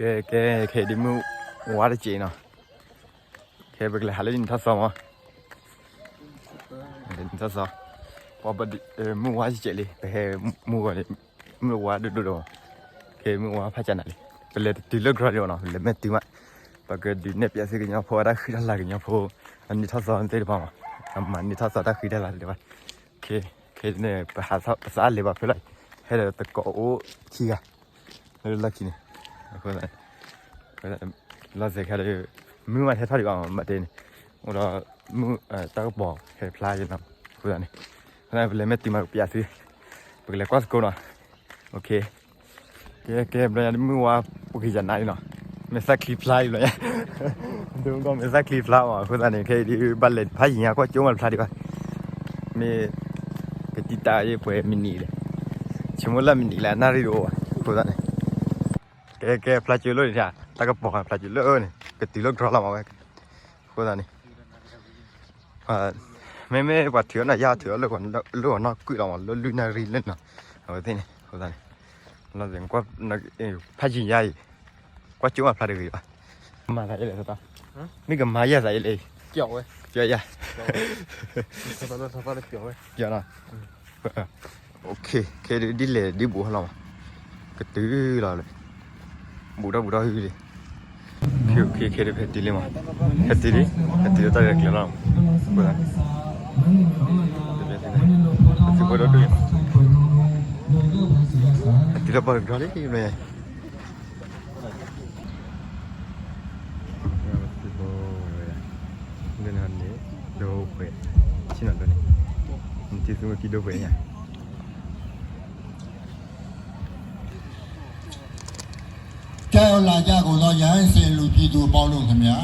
ကဲ ကဲ ခဲအံၤဒ်မုၢ်ဝါတစဲးနီၤ, ခဲအံၤပကလဲၤဟးလၢနံၣ်ထီၣ်သီမး, နံၣ်ထီၣ်သီ, ပှၤဘၣ်ဒုး မုၢ်ဝါတစဲးလံ, ပဟဲမုၢ်ဝါန့ၣ် မုၢ်ဝါဒိၣ်ဒိၣ်ဒီး, ခဲအံၤမုၢ်ဝါဖးကၢ်နၤလံ, ပလဲၤတတုၤလၢ ground လံနီၤ, လဲၤမ့ၢ်တုၤမး, ပကဒုးနဲၣ်ပၠးသုကညီဖိအတၢ်ဃံတၢ်လၤကညီဖိ, အနံၣ်ထီၣ်သီသ့ၣ်တဖၣ်မး, အမၤနံၣ်ထီၣ်သီတၢ်ဃံတၢ်လၤသ့ၣ်တဖၣ်, ခဲအံၤန့ၣ် ပဟးထီၣ် ပသးလဲၤဘၣ်ဖဲလီၤ, ဟဲဒီးသကိးအိၣ်ခံဂၤ လၢလီၢ်ခံန့ၣ်, အဃိသတးန့ၣ် လီၤစဲၤခဲဒီး မုၢ်မးဟဲထီၣ်ဒံးဘၣ်မး မ့ၢ်တဲန့ၣ်, အိၣ်ဒီးမုၢ်တၢ်ကပီၤဟဲဖျါယနီၤ, အဃိသတးန့ၣ်, အဃိသတးန့ၣ် ပလဲၤမ့ၢ်တုၤမးကပၠးသု, ပကလဲၤကွၢ်သကိးနီၤ, ကဲ ကဲ ဘျီညါဒ်မုၢ်ဝါပှ့ၤယၤနၤလံနီၤ, မဲာ်သၣ်ချံဖျါလံဘျီညါ, ဒိကီၢ်မဲာ်သၣ်ချံဖျါမး အဃိသတးန့ၣ် ခဲအံၤဒ်ဘၣ်လဲၤဖးယံၤညါ ကွၢ်ကၠိမးတဖျါဒံးဘၣ်, မ့ၢ် ကတံၢ်တၢ်ယဲပှဲၤမံးနံးလဲၣ်, ဆိကမိၣ်လၢမံးနံးလၢအနၣ်ရံၣ်တအိၣ်ဘၣ် အဃိသတးန့ၣ်, ကဲ ကဲ ဖျါကၠိလၢန့ၣ် တၢ်ကပီၤဖျါကၠိလၢန့ၣ် ကတုၤလၢ ground လီၤမးဝဲ, အဃိသတးန့ၣ် မ့မ့ၢ်ပှၤထုးအီၣ်နၤယါထုးအီၣ်လၢ လၢအီၤနီၢ်ကွံာ်လီၤမး လၢလွံၢ်နၣ်ရံၣ်လၢနီၤ, အဝဲသ့ၣ်န့ၣ် အဃိသတးန့ၣ်, လီၤသ့ၣ် ဖးယံၤညါအံၤ, ကွၢ်ကၠိမးဖျါတဂ့ၤဘၣ်, မၤသးယဲလဲၣ်သတး, မ့ၢ်ကမၤယဲသးယဲလဲၣ်, ကၠီယါ, ကၠီနီၤ, ခဲဒ်လဲၣ်ဒ်ဘူးဟီလီၤမး, ကတုၤလီၤလၢ ဘူးထီၣ်ဘူးထီၣ်ဟုလံ, ခဲခဲဒ်ဖဲတံၢ်လံမး, ဖဲတံၢ်လံ, ဖဲတံၢ်လၢတၢ်ရဲၣ်ကျဲၤလီၤ, အဃိသတးန့ၣ်, သုးဖိဒိၣ်ဒိၣ်အံၤမး, ဖဲတံၢ်လၢပှၤကဒီးလံ, ဒ်န့ၣ်, ဒိၣ်ဖှဲး, ဆ့ၣ်နီၤဒိၣ်န့ၣ်, နတံၢ်သူဝဲကံဒိၣ်ဖှဲးညါ ကဲလၢယၤကိးလီၤ ယဟဲစံးလူၤ ပြည်သူအပေါင်းတို့ခင်ဗျာ,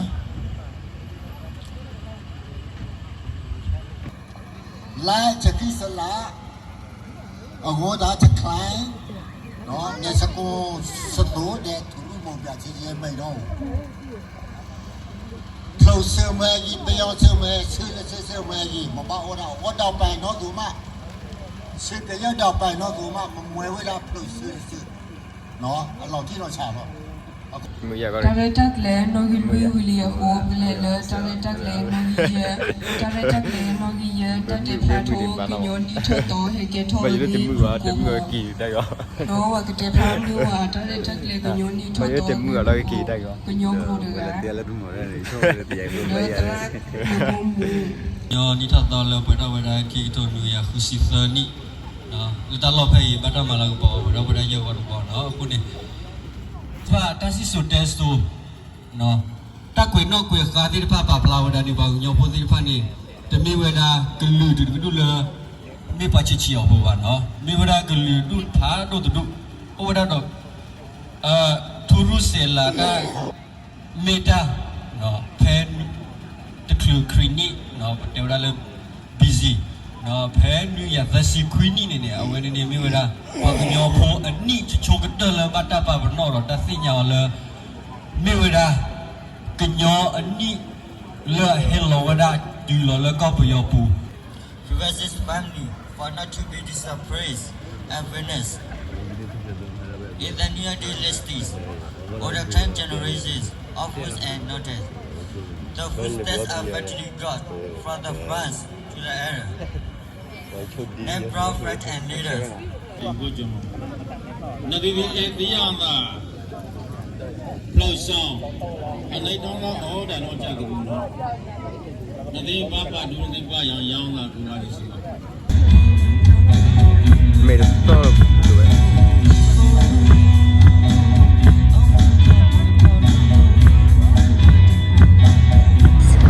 လါကခံစလါ အဂိဒၣ်တချဲ, နဲစကိးစသိးဒဲး ထူလူမိၢ်ပၠးဆံယဲၢ်မဲာ်ဒီး ဖျိးစၢၤမွဲဂံၢ် ပယီၤစၢၤမွဲ ဆၢလၢဆၢစၢၤမွဲဂံၢ် မ့ၢ်ဘၣ်အိၣ်ဒၣ် အိၣ်ဒီးပာ်နီၢ်သူမး, ဆၢကယၢၢ်ဒီးပာ်နီၢ်သူမး မမွဲဝဲဒၣ်ဖျိးစၢၤစၢၤ, အလီၤတံၢ်လီၤဆဲးလီၤ. တၢ်ရဲၣ်တၢ်ကျဲၤနီၣ်ဂံၢ်လွံၢ်ဝံၤလံအဃိ ပလဲၤလၢတၢ်ရဲၣ်တၢ်ကျဲၤနီၣ်ဂံၢ်ယဲၢ်, တၢ်ရဲၣ်တၢ်ကျဲၤနီၣ်ဂံၢ်ယဲၢ် တၢ်တဲဖျါထီၣ် ကညီနံၣ်ထီၣ်သီဟဲကဲထီၣ်ဝဲဒ်အံၤ, ဒီးပကတဲဖျါမ့ၢ်ဝဲ တၢ်ရဲၣ်တၢ်ကျဲၤကညီနံၣ်ထီၣ်သီ ကညီဖိတဂၤ လၢသရၣ် ကညီနံၣ်ထီၣ်သီလၢပှဲၤထီၣ်ဝဲဒၣ် ခံကထိနွံကယၤဃုဆံသၢနံၣ်, လၢတၢ်လီၢ်ဖဲအံၤ ဘၣ်တၢ်မၤလၤကပီၤ ပှဲၤထီၣ်ဝဲဒၣ်ယဲၢ်ဝီတဝီနီၤ. အဃိန့ၣ် ဘၣ်တၢ်စံၣ်စိၤတဲစိၤ တၢ်ကွဲးနီၣ်ကွဲးဃါသ့ၣ်တဖၣ် ပာ်ဖျါဝဲဒၣ်န့ၣ် ပှၤကညီဖိသ့ၣ်တဖၣ်န့ၣ် တမ့ၢ်ဝဲဒၣ်ကလုာ်တဒူၣ်ဒူၣ်လၢ မ့ၢ်ပှၤဆံးဆံးအီၤဖိဘၣ်နီၤ, မ့ၢ်ဝဲဒၣ်ကလုာ်ဒူၣ်ဖးဒိၣ်တဒူၣ်, အိၣ်ဝဲဒၣ်ဒီး ထူရူၢ်စဲးလးတၢ် မ့ၢ်တၢ် ဖဲ တချုးခရံာ်နံၣ် ပတဲဝဲဒၣ်လၢ ဘီၣ်စံၣ် ဖဲနွံကယၤသၢဆံခွံနံၣ်န့ၣ်န့ၣ် အဝဲန့ၣ်န့ၣ်မ့ၢ်ဝဲဒၣ် ပှၤကညီဖိအနံၣ်တဆိကတၢၢ်လၢဘၣ်တၢ်ပာ်ပနီၣ်ဒီး တၢ်သ့ၣ်ညါအီၤလၢ မ့ၢ်ဝဲဒၣ် ကညီအနံၣ်လၢအဟဲလီၤဝဲဒၣ်တုၤလီၤလၢကီၢ်ပယီၤပူၤ Previous family for not to be disappointed and witness in the near distance, all the ten generations of whose and notice. The footsteps are virtually brought from the front to the area. Name proud friends and leaders. နသ့ၣ်သ့ၣ်အဲၣ်သ့ၣ်ယၤသး ဖျိးစီၤ အလဲၤဒီးလီၤအီၤဒၣ်လီၤကၢ်ကပူၤနီၤ နသ့ၣ်ဘၣ်ပာ်ဒိၣ်နသ့ၣ်ဘၣ်ယီၤယီၤသးဒိၣ်လၢဒ်စ့ၢ်ကီး မ့ၢ်တသီၣ်ဝဲ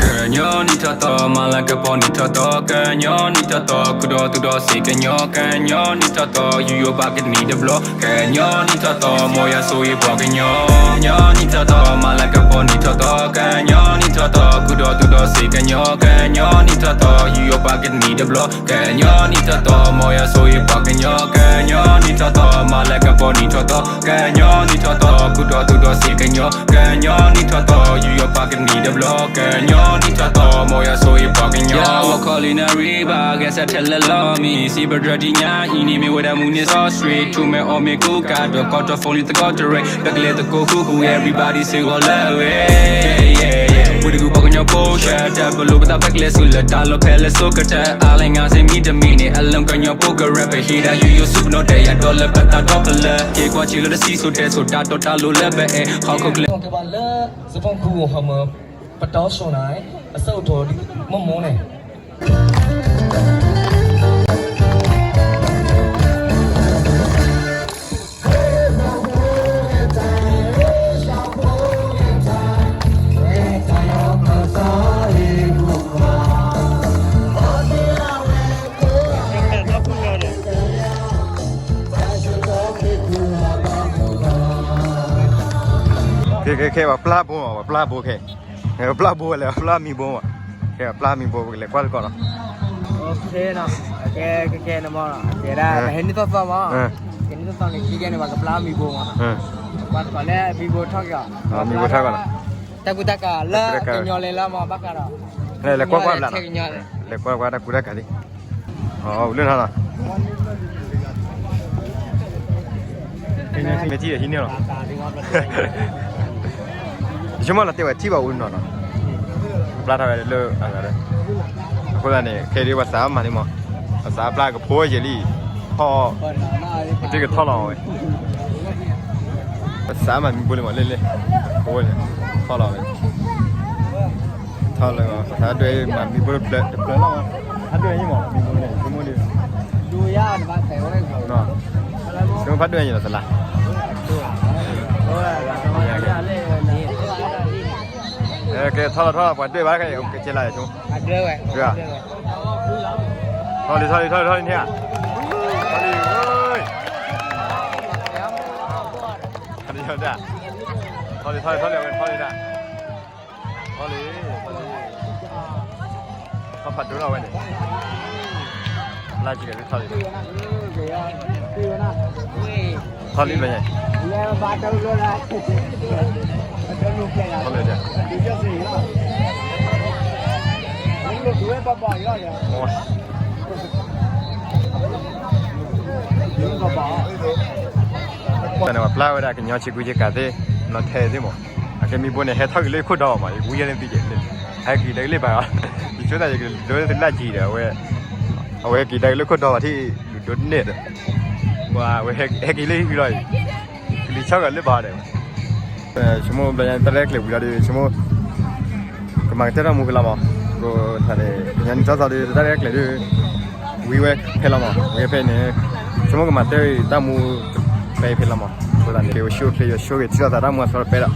ကညီနံၣ်ထီၣ်သီ မၤလၤကပီၤနံၣ်ထီၣ်သီ ကညီနံၣ်ထီၣ်သီ ကူၣ်ဒီးသူၣ်ဒီးစ့ၢ်ကညီ ကညီနံၣ်ထီၣ်သီ ယူးယီၣ်ပာ်ကတနံၣ်တဘျီ ကညီနံၣ်ထီၣ်သီ မ်ယွၤဆိၣ်ဂ့ၤပှၤကညီ ကညီနံၣ်ထီၣ်သီ မၤလၤကပီၤနံၣ်ထီၣ်သီ ကညီနံၣ်ထီၣ်သီ ကူၣ်ဒီးသူၣ်ဒီးစ့ၢ်ကညီ ကညီနံၣ်ထီၣ်သီ ယူးယီၣ်ပာ်ကတနံၣ်တဘျီ ကညီနံၣ်ထီၣ်သီ မ်ယွၤဆိၣ်ဂ့ၤပှၤကညီ ကညီနံၣ်ထီၣ်သီ မၤလၤကပီၤနံၣ်ထီၣ်သီ ကညီနံၣ်ထီၣ်သီ ကူၣ်ဒီးသူၣ်ဒီးစ့ၢ်ကညီ ကညီနံၣ်ထီၣ်သီ ယူးယီၣ်ပာ်ကတနံၣ်တဘျီ ကညီနံၣ်ထီၣ်သီ မ်ယွၤဆိၣ်ဂ့ၤပှၤကညီ ယဝီၤခီလံနၣ်ရံၣ်ဘၣ် ဂဲၤဆၢထၢၣ်လၢလီၢ်မံၤ စံးပတြၢၤတနံၤညါအံၤန့ၣ် မ့ၢ်ဝဲဒၣ်မုၢ်နံၤစီဆှံ ထူးမဲအီၣ်မ့ၢ်ကူကၤဒီး ကီၢ်တီဖီလံသကိးတရံး ပကလဲၤသကိးဃူဃူ everybody စ့ၢ်ကီးလၢအဂ့ၤ, ဝ့ၢ်တကူၣ်ပှၤကညီဖိ shut up ပလိာ်ပသးဖဲကျဲဆူလၢတၢ်လီၢ်ဖဲလဲၣ် ဆိကတၢၢ် အါလဲၣ် ငါစ့မံတမံၤန့ၣ် အလၢကညီဖိက rap ဟ့ၣ်ဒၣ်ယိယိဆူပနီၣ်တဲယၤဒီးလၢပသးဒီဖျၢၣ် က့ၤကွၢ်ဆံးလၢတစံၣ်စိၤတဲစိၤ တၢ်တီတၢ်လိၤလၢပအဲၣ် ဟီၣ်ခိၣ်ချၢ ကဘၣ်လၢ စပူၤခူဟီၣ်မၢ ပတီၢ်စိၤနၤ အဆၢကတီၢ်ဒ်မိၢ်မိၢ်န့ၣ် ခဲ ခဲ ခဲ ပှၤပျၢ်ဘိမး ပှၤပျၢ်ဘိခဲ, ပှၤပျၢ်ဘိဝဲလဲၣ် ပှၤပျၢ်မံဘိမး, ခဲ ပှၤပျၢ်မံဘိ ပကလဲၤကွၢ်သကိးနီၤ, ခဲ ခဲ နမီၢ်နီၤ ကဲဒၣ် ပဟဲနုာ်သီၣ်သီၣ်မး, ကဲနုာ်သီၣ်သီၣ်န့ၣ် ခံကဲန့ၣ် ပှၤကပျၢ်မံဘိမးနီၤ, ပှၤသကိးလၢမံဘိထီၣ်က့ၤအီၤ, မံဘိထီၣ်က့ၤနီၤ, တၢ်ကူတၢ်ကၤလၢကညီလဲၤလၢမး ဘၣ်ဃးဒီး, လဲၤကွၢ်ကွၢ်ဘျးနီၤ, လဲၤကွၢ်ကွၢ်တၢ်ကူတၢ်ကၤလံ အိၣ်လၢထီၣ်နီၤ, မ့ၢ်ထံၣ်ဒီးဟံးန့ၢ်လီၤ, ယဆိကမိၣ်လီၤတဲာ်ဝဲထံၣ်ဘၣ်အိၣ်နီၤနီၤ, ပျၢ်ထီၣ်ဝဲလၢအဂၤဒီး, အဃိသတးန့ၣ် ခဲဒ်ပှၤစးမၤန့ၣ်မး, ပှၤစးပျၢ်ကဖိယဲၢ်လံ, ထီၣ်, ပတ့ၢ်ကထီၣ်လီၤဝဲ, ပှၤစးမၤမံဘိလံမး လ့ၣ်လ့ၣ်, ကဖိန့ၣ်, ထီၣ်လီၤဝဲ ထီၣ်လၢပှၤသးဒွဲမၤမံဘိတဖျၢၣ်တဖျၢၣ်လီၤ, ဟးဒွဲယံမး မံဘိန့ၣ် ဆိကမိၣ်ဒ်, ဆိကမိၣ်ဖးဒွဲယံလီၤသလၢ်, ကဲထီၣ်လီၤထီၣ်လီၤ ပှၤဒွဲဘၣ်ခဲအံၤ ကဲကဲလၢ်ဆိ, ထီၣ်လံ ထီၣ်လံ ထီၣ်လံ ထီၣ်လံန့ၣ်ဧါ, ထီၣ်လံ, ထီၣ်လံ, ထီၣ်လံ ထီၣ်လံ ထီၣ်လံ ထီၣ်လံ, ထီၣ်လံ, ထီၣ်လံ, ထီၣ်ဖးဒိၣ်ထီၣ်ဝဲန့ၣ်, လၢကံဒီးထီၣ်လံ, ထီၣ်လံဘျီညါ, ထီၣ်လံဒီး, ပျၢ်ဝဲဒၣ်ကညီဆ့ကူဆ့ကၤသ့ၣ်, နီၢ်ထဲသ့ၣ်မး, အကဲမံဘိန့ၣ် ဟဲထီၣ်က့ၤလၢခိၣ်ဒီဘၣ်မး ယကဝံယဲန့ၣ်သံကဲး, ဟဲက့ၤတၢ်က့ၤလၢဘၣ်, ယဆိသးယကဒိးလၢလၢ်ကံဒီး အဝဲ, အဝဲဟဲက့ၤတၢ်က့ၤလၢခိၣ်ဒီဘၣ်ထံၣ်ဒုးဒိးနဲၣ်ဒီး, အဝဲဟဲက့ၤလၢဟံၣ်လီၤအံၤ, ကလံၤဆီၣ်ကလၢဘၣ်ဒီး, ဆိကမိၣ်ဘျီညါတၢ်ရဲၣ်ကျဲၤဝံၤလီၤဒီး ဆိကမိၣ် ကမၤကတၢၢ်တၢ်မူကလါမး, ကိးထီၣ်န့ၣ် ကညီနံၣ်ထီၣ်သီဒီး တၢ်ရဲၣ်ကျဲၤဒီး ဝံၤဝဲဖဲလီၤမး, ဝံၤဖဲန့ၣ်, ဆိကမိၣ်ကမၤတၢၢ်တၢ်မူ ဖဲဖဲလီၤမး, အဃိသတးန့ၣ် က့ၤအိၣ်ဆူၣ်အိၣ်ချ့ ယိၤဆိက့ၤထံၣ်လိာ်သးတၢ်မူအဆီတပဲဒီး